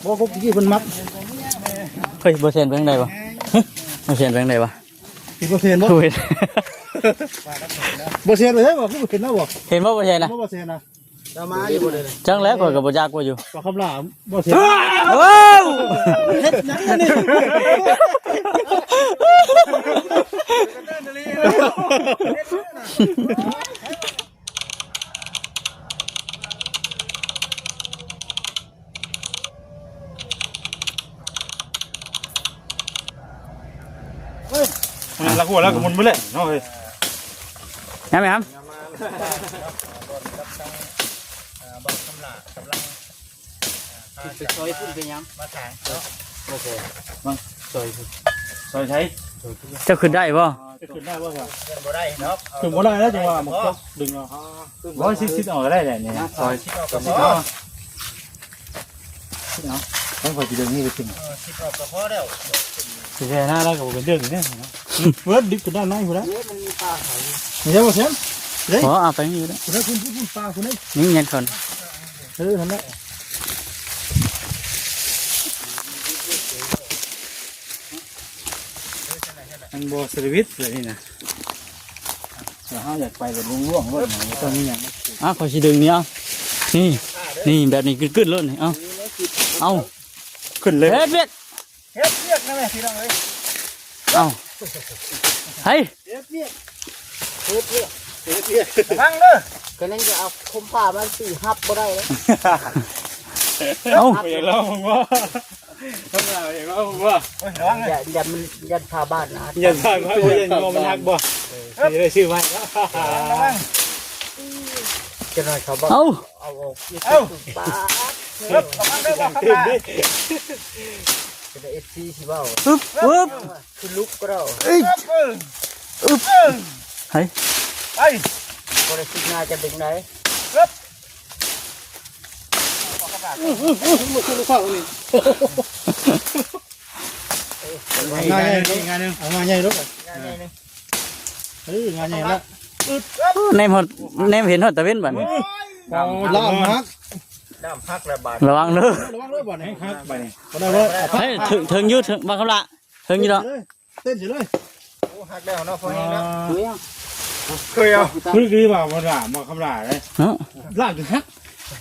ບໍ່ ກົບຕະກີ້ເພິ່ນມັດ. ເຮີ້ຍ ບໍ່ແຊນໄປທາງໃດວະ? ບໍ່ແຊນໄປທາງໃດວະ? ບໍ່ແຊນບໍ່? ເຫັນ ບໍ່ແຊນໄປໃສບໍ່? ຄືບໍ່ເຫັນແລ້ວບໍ່? ເຫັນບໍ່ ບໍ່ແຊນນະ? ບໍ່ ບໍ່ແຊນນະ? ເຈົ້າມາຢູ່ບໍ່ເດ? ຈັກແລ້ວ ຂ້ອຍກໍບໍ່ຈັກວ່າຢູ່ ບໍ່ຄຳຫຼາ ບໍ່ເສຍ. ໂອ້! ເຮັດຫຍັງອັນນີ້? ເຮີ້ຍ ມັນລະຫົວລະກະມຸນເບິດແຫຼະເນາະເຮີ້ຍ. ງາມໄໝ? ໄປຊອຍພຸ້ນເປັນຫຍັງ? ມາຖາງເນາະ. ໂອເຄ ມາຊອຍພຸ້ນ. ຊອຍໃສ? ເຈົ້າຂຶ້ນໄດ້ບໍ່? ຈະຂຶ້ນໄດ້ບໍ່? ຂຶ້ນບໍ່ໄດ້ເນາະ. ຂຶ້ນບໍ່ໄດ້ແລ້ວ ຈັ່ງວ່າມັນຕົກດຶງເອົາ. ຮ້ອຍສິບ ສິບເອົາກໍໄດ້ແຫຼະນີ້. ຊອຍສິບເອົາກໍພໍ. ເອົາ ຂ້ອຍຊິດຶງນີ້ໄປຂຶ້ນ. ເອີ ສິບເອົາກໍພໍແລ້ວ. ຊິແຊ່ໜ້າແລ້ວກໍບໍ່ເປັນເລື່ອງນີ້ເນາະ. ເປີດດິບຂຶ້ນດ້ານໃນພຸ້ນແຫຼະ. ເອີ ມັນມີປາຂາຍຢູ່. ເອີ ບໍ່ແຊນເດ້. ອໍ ເອົາໄປນີ້ແຫຼະ. ພຸ້ນ ພຸ້ນ ພຸ້ນ ປາພຸ້ນເດ້. ນີ້ຍັງກ່ອນ. ເອີ ຫັ້ນແຫຼະ. ມັນບໍ່ສະວິດເລີຍນີ້ນະ. ແລ້ວເຮົາຢາກໄປແບບລ່ວງໆໂລດນະ ບໍ່ຕ້ອງມີຫຍັງ. ອ້າວ ຂ້ອຍຊິດຶງນີ້ ເອົາ ນີ້ ນີ້ ແບບນີ້ ກຶດໆໂລດນີ້. ເອົາ ເອົາ ຂຶ້ນເລີຍ. ເຮັດວຽກ ເຮັດວຽກນະແມ່ພີ່ນ້ອງເອີຍ. ເອົາ ໃຫ້ ເຮັດວຽກ ເຮັດວຽກ ເຮັດວຽກ. ຟັງເດີ ກໍຍັງຈະເອົາຄົມຜ້າມາຕີຮັບບໍ່ໄດ້ເລີຍ. ເອົາ ຢາກລອງບໍ່? ເອົາ ຢາກລອງບໍ່? ໂອ້ຍ ລອງເລີຍ. ຢ່າ ຢ່າມັນ ຢ້ານຜ້າບາດນະ. ຢ້ານຜ້າບາດ ຢ້ານງໍມັນຫັກບໍ່? ເອີ ຊິໄດ້ຊື້ໃໝ່ເນາະ. ລະວັງ ຈັກໜ້ອຍເຂົາບໍ່ ເອົາ ເອົາອອກ. ເອົາ ປາດ ເອີ ລະວັງເດີ ບໍ່ຂະບາດ. ເປັນເອັຟຊີຊິເວົ້າ ປຶບ ປຶບ ຄືລຸກກໍໄດ້. ເອີຍ ອຶບ ເອີຍ ເຮີ້ຍ ໄປ ບໍ່ໄດ້ຄິດໜ້າຈະດຶງໄດ້. ປຶບ ບໍ່ຂະບາດ. ອື ອື ອື ບໍ່ຄືລູກເຂົານີ້. ງາໃຫຍ່ ງາໃຫຍ່ ເອົາງາໃຫຍ່ລູກ ງາໃຫຍ່ໜຶ່ງ. ເອີ ງາໃຫຍ່ລະ. ແນມຮອດ ແນມເຫັນຮອດຕາເວັນບາດນີ້. ໂອ້ຍ ດ້າມຫັກ ດ້າມຫັກແລ້ວບາດ. ລະວັງເດີ ລະວັງເດີບາດນີ້. ຫັກບາດນີ້ ບໍ່ໄດ້ ບໍ່ໄດ້. ເຮີ້ຍ ເຖິງ ເຖິງຢູ່ ເຖິງ ບັກຄຳລະ ເຖິງຢູ່ດອກ. ເຕັ້ນຊິເລີຍ. ໂອ້ ຫັກແລ້ວເນາະ ພໍແຮງແລ້ວ. ເຄີຍເອົາ ຄືດີວ່າບໍ່ລະ ບໍ່ຄຳລະເດ້ເນາະ. ລາກຈົນຫັກ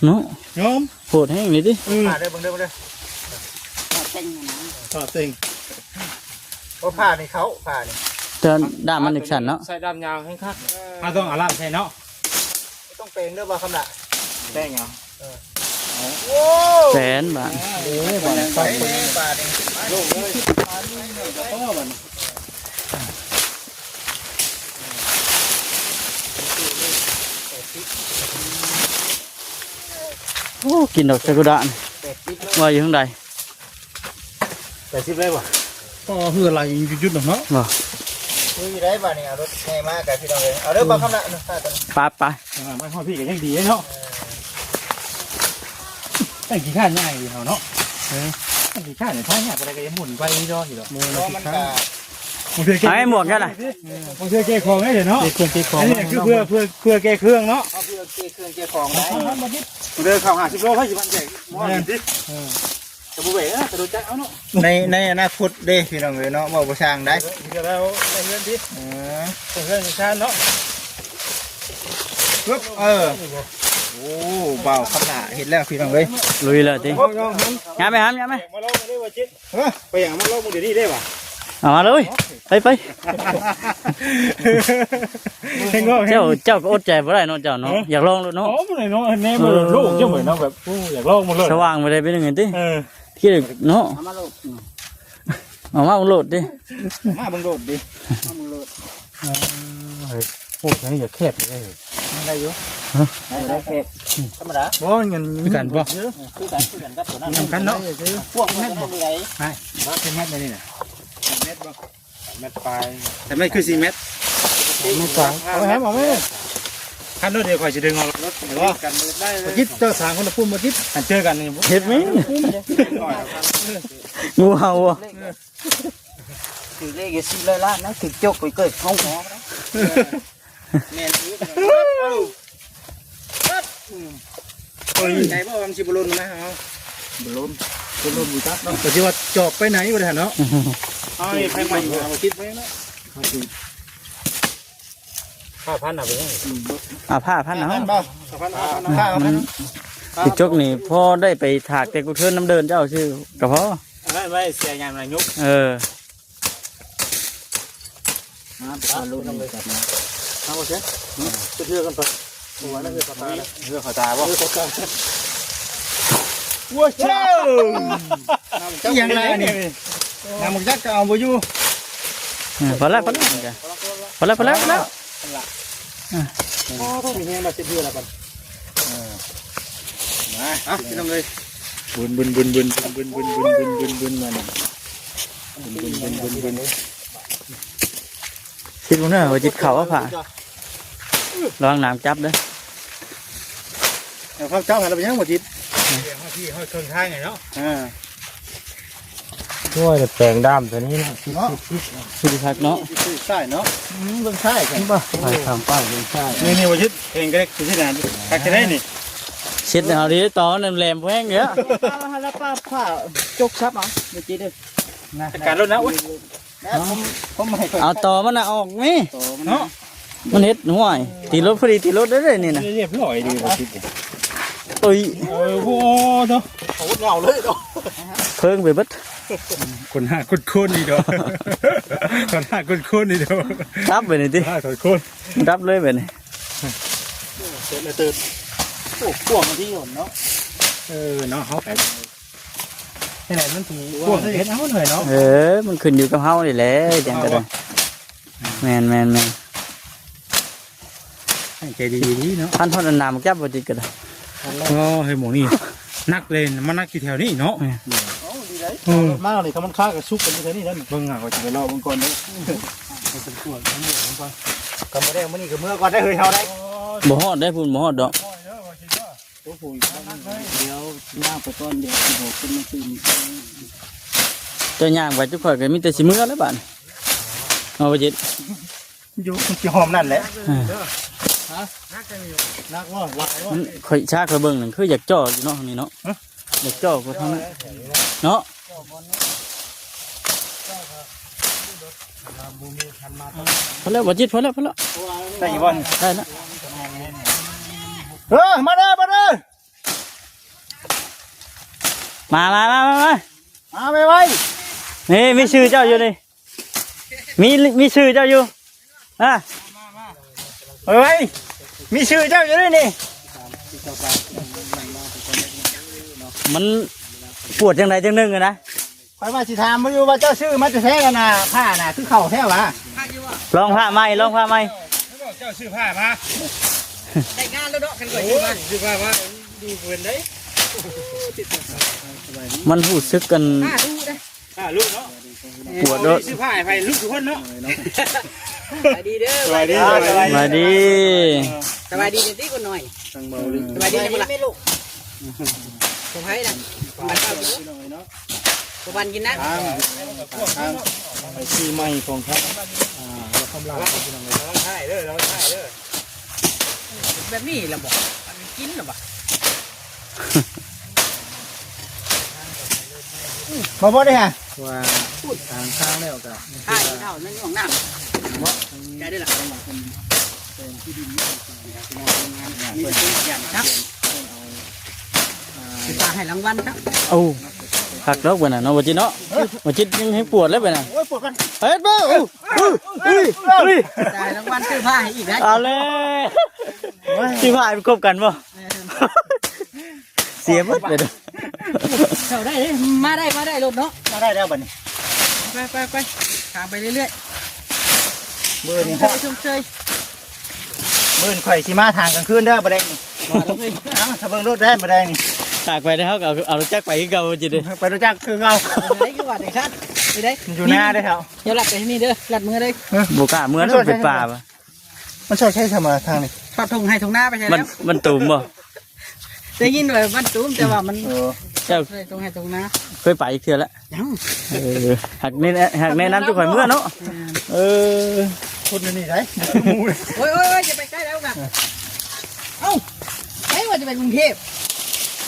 ເນາະ. ຍອມ ໂຫດແຮງນີ້ຕິ. ເອີ ເບິ່ງເດີ ເບິ່ງເດີ ເຕັງນະ ເຕັງ. ໂອ້ ຜ້ານີ້ເຂົ້າ ຜ້ານີ້ ແຕ່ດ້າມມັນຈັ່ງຊັ້ນເນາະ. ໃສ່ດ້າມຍາວແຮງຄັກ. ເຮົາຕ້ອງເອົາລາກໃສ່ເນາະ. ຕ້ອງແປງເດີ ບໍ່ຄຳລະ ແປງຫຍັງ? ເອີ ໂອ້ ແປງບາດ. ເອີ ບາດ ບາດ ໂລ່ງເລີຍ. ໂອ້ ກິນດອກຊາກຸດະນີ້ ວ່າຢູ່ທາງໃດ? ແປດສິບໄດ້ບໍ່? ກໍຄືໄຫຼຢູ່ຈຸດໆເນາະ. ບໍ່ ຄືໄດ້ບາດນີ້. ເອົາລົດໃຫຍ່ມາກັນພີ່ນ້ອງເອີຍ. ເອົາເດີ ບໍ່ຄຳລະ ໄປ ໄປ ໄປຮອດພີ້ກໍຍັງດີເນາະ. ເອີ ແຕ່ງຂີ້ຄ້ານງ່າຍເຮົາເນາະ. ເອີ ແຕ່ງຂີ້ຄ້ານນີ້ ຖ້າຍາກປານໃດກໍຍັງໝູນໄປເນາະ. ຢູ່ດອກ ໝູນ ມັນກໍ ບາງເທື່ອ ໃຫ້ໝວກກັນນະ ບາງເທື່ອແກ່ຂອງໄດ້ເນາະ. ເກັບເຄື່ອງເກັບຂອງ ອັນນີ້ຄືເພື່ອ ເພື່ອ ເພື່ອແກ້ເຄື່ອງເນາະ. ເອົາເພື່ອແກ້ເຄື່ອງແກ້ຂອງໄດ້. ເດີ ເຂົ້າຫ້າສິບໂລ ໃຜຊິມັນແຈກໝໍນີ້ຕິ. ເອີ ກະບໍ່ແບກ ກະໂດນຈັກເອົາເນາະ. ໃນ ໃນອະນາຄົດເດ້ພີ່ນ້ອງເອີຍເນາະ ເວົ້າບໍ່ຊ່າງໄດ໋. ເອີ ເຮັດແລ້ວໃນເຮືອນຕິ. ເອີ ເຮືອນຊານເນາະ. ປຶບ ເອີ ໂອ້ ບ່າວຄຳຫຼ້າເຮັດແລ້ວພີ່ນ້ອງເອີຍ. ລຸຍເລີຍຕິ. ຍາມໄປຫາ ຍາມໄປ. ມາລອງເລີຍວ່າຈິດ. ເອີ ໄປຫຍັງມາລອງມື້ດຽວນີ້ເດ້ຫວາ? ເອົາມາເລີຍ ໄປ ໄປ. ເຈົ້າ ເຈົ້າກໍອົດໃຈບໍ່ໄດ້ເນາະ ເຈົ້າເນາະ. ຢາກລອງໂລດເນາະ. ໂອ້ ບໍ່ໄດ້ເນາະ ແນມໂລກຈັ່ງເລີຍເນາະ ແບບ ໂອ້ ຢາກລອງໝົດເລີຍ. ສະຫວ່າງບໍ່ໄດ້ເປັນຫຍັງຕິ. ເອີ ຄິດເນາະ ເອົາມາໂລດ ເອົາມາເບິ່ງໂລດຕິ. ມາເບິ່ງໂລດຕິ ມາເບິ່ງໂລດ. ເອີ ໂອ້ ອັນນີ້ຢາກແຄບຢູ່ເດ້. ໄດ້ຢູ່ ໄດ້ແຄບ ທຳມະດາ. ບໍ່ ເງິນຄືກັນບໍ່? ຄືກັນ ຄືກັນກັບຕົວນັ້ນ ສຳຄັນເນາະ. ພວກມັນບໍ່ໄດ້ ບໍ່ ເປັນແມັດນີ້ນະ ແມັດບໍ່? ແມັດປາຍ ແຕ່ແມັດຄືສີ່ແມັດ ແມັດປາຍ. ເອົາໄວ້ ເອົາໄວ້ ຄັນໂລດ ດຽວຂ້ອຍຊິດຶງເອົາໂລດ. ບໍ່ ບໍ່ຈິດ ເຈົ້າສາມຄົນນະ ປຸ້ມບໍ່ຈິດ ຄັນເຈີກັນນີ້ເຮັດມີ ງູເຫົ່າບໍ່? ຖືກເລກຢູ່ສີ່ຮ້ອຍລ້ານນະ ຖືກຈົກໄປເກີດເຮົາ. ແມ່ນຢູ່. ເອີ ໃຫຍ່ບໍ່ ມັນຊິບໍ່ຫຼົ່ນມາຫາເຮົາ? ບໍ່ຫຼົ່ນ. ຄົນບໍ່ຮູ້ຈັກເນາະ ກໍຊິວ່າຈອບໄປໄຫນບໍ່ໄດ້ເນາະ. ເອົານີ້ໄຟໃໝ່ ເອົາຕິດໄວ້ເນາະ. ຫ້າພັນເອົາໄປຍັງ? ອ່າ ຫ້າພັນເອົາ. ຫ້າພັນ ຫ້າພັນ ຫ້າພັນ ມັນ ຊິຈົກນີ້ພໍໄດ້ໄປຖາກແຕ່ກຸເທີນນຳເດີ່ນເຈົ້າຊື່ກໍພໍ. ອັນນັ້ນໄວ້ເສຍຫຍັງນາຍົກ. ເອີ. ມາ ໄປເອົາລົງນຳກັນນະ. ເອົາໂອເຄ ໄປເທື່ອກັນໄປ. ໂອ້ ອັນນັ້ນເຮືອຂາວຕານະ. ເຮືອຂາວຕາບໍ່? ເຮືອຂາວຕາ. ໂອ້ຍ ເຈົ້າ ອີ່ຫຍັງລະອັນນີ້? ນ້ຳໝາກຈັກກໍເອົາບໍ່ຢູ່. ເອີ ພໍແລ້ວ ພໍແລ້ວ ພໍແລ້ວ ພໍແລ້ວ ພໍແລ້ວ. ໂອ້ ມີແຮງມາເຊັດເຮືອລະບັດ. ເອີ ມາ ອ່ະ ພີ່ນ້ອງເອີຍ ບຸນໆໆໆໆ ມານີ້ ບຸນໆໆໆ. ຊິດເບິ່ງເດີ ວ່າຈິດເຂົ້າວ່າຜ່າ ລະວັງນ້ຳຈັບເດີ. ເອົາເຂົ້າເຈົ້າໃຫ້ລະເປັນຫຍັງບໍ່ຈິດ? ເຮົາທີ່ເຮົາເຄິ່ງທາງໄງເນາະ. ອ່າ ໂອ້ຍ ແປງດຳຕົວນີ້ເນາະ ເນາະ ສຸດຄັກເນາະ. ໃຊ້ເນາະ ອືມ ເບິ່ງໃຊ້ ເຫັນບໍ່? ໃຊ້ທາງປ້າຍເບິ່ງໃຊ້ ນີ້ໆ ບໍ່ຈິດ ເຫັນກໍໄດ້ຄືຊິນະ ຄັກຈະໄດ້ນີ້. ເຊັດເອົາດີ ຕອນນັ້ນແຫຼມແພງເດີ ເອົາລະປາບຜ້າ ຈົກຊັບເອົາ ບໍ່ຈິດເດີ. ຈັດການໂລດນະ. ໂອ້ຍ ແລ້ວ ເອົາ ຜົມ ຜົມໃຫ້ ເອົາຕໍມັນນະອອກນີ້ ຕໍມັນນະ ເນາະ ມັນເຮັດຫ້ວຍ ຕີລົດພໍດີ ຕີລົດໄດ້ເດ້ນີ້ນະ ຮຽບຮ້ອຍດີບໍ່ຕິດ. ໂອ້ຍ ເອີ ໂອ້ໂຕ ເອົາເຫງົາເລີຍເນາະ ເພິ່ງໄປເບິດ. ຄົນຫາຄົນໆນີ້ດອກ ຄົນຫາຄົນໆນີ້ດອກ ດັບໄປນີ້ຕິ ຫາຄົນໆ ດັບເລີຍໄປນີ້. ເສັດແລ້ວຕື່ນ ໂອ້ ພວກມັນທີ່ຢູ່ເນາະ. ເອີ ເນາະ ເຮົາໄປ ຈັ່ງໃດມັນຊິກວ້າງເຮັດເຮົາໜ່ອຍເນາະ. ເອີ ມັນຂຶ້ນຢູ່ກັບເຮົານີ້ແຫຼະ ຈັ່ງໃດກໍໄດ້. ແມ່ນໆໆ ໃຫ້ໃຈດີໆເນາະ. ພັນຮອດອັນນາມາຈັບບໍ່ຕິດກໍໄດ້. ອໍ ເຮີ້ຍ ໝ່ອງນີ້ໜັກເລີຍ ມາໜັກຢູ່ແຖວນີ້ເນາະ. ແມ່ນ ເອີ ມານີ້ ຄັນມັນຄາກໍສຸກກັນຢູ່ແຖວນີ້ແລ້ວ. ເບິ່ງຫາ ຂ້ອຍຊິໄປເລາະເບິ່ງກ່ອນເດີ ໄປສຳຫຼວດ ສຳຫຼວດເບິ່ງກ່ອນ. ກໍບໍ່ໄດ້ ມື້ນີ້ກໍເມືອກ່ອນໄດ້ເຮີ້ຍ ເຮົາໄດ້. ບໍ່ຮອດໄດ໋ ພຸ້ນບໍ່ຮອດດອກ. ໂອ້ໂຫ ດຽວຍ່າງໄປກ່ອນ ດຽວຊິບອກເພິ່ນມາຕື່ມອີກ. ເຈົ້າຍ່າງໄປຈຸຂ້ອຍກໍມີແຕ່ຊິເມືອແລ້ວບາດນີ້ ເອົາໄປຈິດ ຢູ່ ມັນຊິຫອມນັ້ນແຫຼະ. ຮະ ໜັກບໍ່? ຫຼາຍບໍ່? ມັນ ຂ້ອຍ ຊາຂ້ອຍເບິ່ງນັ້ນຄືຢາກຈໍ້ຢູ່ເນາະ ທາງນີ້ເນາະ. ຢາກຈໍ້ກວ່າທາງນັ້ນເນາະ. ພໍແລ້ວ ບໍ່ຈິດ ພໍແລ້ວ ພໍແລ້ວ. ໄດ້ຢູ່ບໍ່? ໄດ້ແລ້ວ. ເອີ ມາເດີ ມາເດີ ມາ ມາ ມາ ມາ ມາ ມາໄວໆ. ນີ້ ມີຊື່ເຈົ້າຢູ່ນີ້ ມີ ມີຊື່ເຈົ້າຢູ່. ອ່າ ເອີຍ ມີຊື່ເຈົ້າຢູ່ນີ້. ມັນປວດຈັ່ງໃດຈັ່ງໜຶ່ງນະ. ຂ້ອຍວ່າຊິຖາມຢູ່ວ່າເຈົ້າຊື້ມາແຕ່ໃສຫັ້ນນະ ຜ້ານະ ຄືເຂົ້າແທ້ຫວາ? ລອງຜ້າໃໝ່ ລອງຜ້າໃໝ່. ເຈົ້າຊື້ຜ້າມາ ໄດ້ງານແລ້ວເນາະ ຄັນຂ້ອຍຊື້ມາ. ໂອ້ຍ ຊື້ຜ້າມາ ດູເພິ່ນເດ້. ມັນຮູ້ສຶກກັນ ຜ້າດູເດ້. ອ່າ ລູກເນາະ ປວດເນາະ. ຊື້ຜ້າໃຫ້ໃຜ ລູກທຸກຄົນເນາະ. ສະບາຍດີເດີ ສະບາຍດີ ສະບາຍດີ ສະບາຍດີ. ສະບາຍດີເດີຕິຄົນນ້ອຍ ສະບາຍດີແມ່ລູກ. ຂອງໃຜນະ? ຂອງໃຜເນາະ. ບໍ່ປັນກິນນະ ໄປຊື້ໃໝ່ຂອງເຂົາ. ອ່າ ລາວຄຳລາວ ລາວໃຊ້ເດີ ລາວໃຊ້ເດີ. ແບບນີ້ລະບໍ່ ອັນກິນລະບໍ່. ມາບໍ່ໄດ້ຫາ ວ່າທາງທາງແລ້ວກໍ ອ້າຍເຖົ້ານັ້ນຢູ່ຫ້ອງນ້ຳ ບໍ່ ໄດ້ເດີລະ. ມີແຕ່ຄົນຂະຫຍັນຄັກ ອ່າ ຊິຕາໃຫ້ລາງວັນຄັກ. ໂອ້ ຄັກດອກເພິ່ນນະເນາະ ບໍ່ຈິດເນາະ. ບໍ່ຈິດຍັງໃຫ້ປວດແລ້ວເພິ່ນນະ. ໂອ້ຍ ປວດກັນ ເຮັດເບິ່ງ. ອຸ້ຍ ອຸ້ຍ ອຸ້ຍ ຕາຍ ລາງວັນຊື້ຜ້າໃຫ້ອີກໄດ໋. ເອົາແລ້ວ ໂອ້ຍ ຊິພາໄປຄົບກັນບໍ່? ເສຍໝົດເລີຍ. ເຂົ້າໄດ້ເດ້ ມາໄດ້ ມາໄດ້ລົດເນາະ. ມາໄດ້ແລ້ວບັດນີ້ ໄປ ໄປ ໄປ ຖາມໄປເລື້ອຍໆ. ມື້ນີ້ ຊົມເຊີຍ ມື້ນີ້ຂ້ອຍຊິມາທາງກາງຄືນເດີ ບໍ່ໄດ້ນີ້. ມາເດີ ເອົາ ຖ້າເບິ່ງລົດໄດ້ບໍ່ໄດ້ນີ້. ຕາກໄປເດ້ ເຮົາກໍເອົາ ເອົາລົດຈັກໄປຄືເກົ່າຈິດເດ້. ໄປລົດຈັກຄືເກົ່າ. ໄດ້ຄືວ່າຈັ່ງຊັ້ນ ນີ້ເດ້ ຢູ່ໜ້າເດ້ເຖົ້າ. ຢ່າລັດໄປນີ້ເດີ ລັດເມືອເດີ. ບໍ່ກ້າເມືອເດີ ມັນເປັນປ່າ. ມັນຊອກໃຊ້ສະມາທາງນີ້ ທອດທົ່ງໄຮ່ທົ່ງນາໄປໃສແລ້ວ? ມັນ ມັນຕູມບໍ່? ໄດ້ຍິນວ່າມັນຕູມ ແຕ່ວ່າມັນ ເອີ ເຈົ້າ ໃຫ້ທົ່ງໄຮ່ທົ່ງນາ ເຄີຍໄປອີກເທື່ອແລ້ວ? ຍັງ. ເອີ ຫາກແນະ ຫາກແນະນຳຈຸຂ້ອຍເມືອເນາະ. ແມ່ນ. ເອີ ຄົນຢູ່ນີ້ໄດ໋. ໂອ້ຍ ໂອ້ຍ ໂອ້ຍ ຢ່າໄປໃກ້ແລ້ວກະ. ເອົ້າ ໃຜວ່າຈະໄປກຸງເທບ?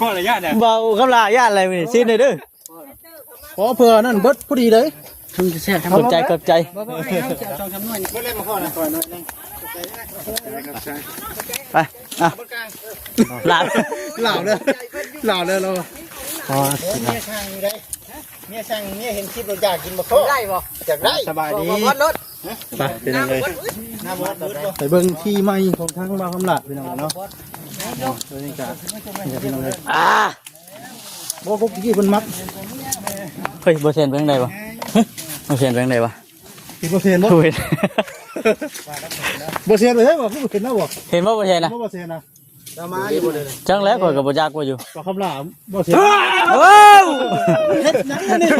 ຂໍລະຍະນະ ເບົາຄຳລາຢ້ານອະໄລມື້ນີ້ ຊີ້ນເດີ. ຂໍເພື່ອນັ້ນເບິດພໍດີເດ້. ມັນຈະແຊບ ຂອບໃຈ ຂອບໃຈ. ບໍ່ ບໍ່ ໃຫ້ເຮົາຈະເອົາສອງສາມໜ່ວຍນີ້ ເບິດເລີຍ ມາຂໍນະ ຂໍໜ່ອຍໜຶ່ງ. ໄປ ອ່ະ ລາວ ລາວເດີ ລາວເດີລາວ. ອໍ ເມຍສັ່ງຢູ່ໃດ ເມຍສັ່ງ ເມຍເຫັນຄລິບແລ້ວຢາກກິນບັກໂຄ ໄດ້ບໍ່? ຢາກໄດ້ ສະບາຍດີ ບໍ່ ບໍ່ ບໍ່ລົດ ໄປ ພີ່ນ້ອງເອີຍ ໄປເບິ່ງທີ່ໃໝ່ຂອງທາງບ່າວຄຳຫຼ້າ ພີ່ນ້ອງເນາະ. ເອີ ນີ້ກະ ພີ່ນ້ອງເອີຍ ອ່າ ບໍ່ ພວກທີ່ເພິ່ນມັກ. ເຮີ້ຍ ບໍ່ແຊນເປັນຈັ່ງໃດບໍ່? ບໍ່ແຊນເປັນຈັ່ງໃດບໍ່? ບໍ່ແຊນບໍ່? ບໍ່ເຫັນ ບໍ່ແຊນໄປໃສບໍ່? ຄືບໍ່ເຫັນນະບໍ່? ເຫັນບໍ່ບໍ່ແຊນນະ? ບໍ່ ບໍ່ແຊນນະ? ຈັກແລ້ວ ຂ້ອຍກໍບໍ່ຈັກວ່າຢູ່ ບ່າວຄຳຫຼ້າ ບໍ່ແຊນ. ໂອ້ ເຮັດຫຍັງອັນນີ້?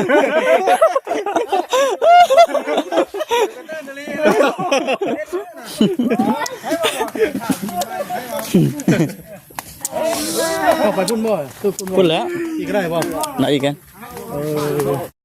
ເຂົ້າໄປພຸ້ນບໍ່? ພຸ້ນແຫຼະ ອີກກໍໄດ້ບໍ່? ນະ ອີກກັນ ເອີ.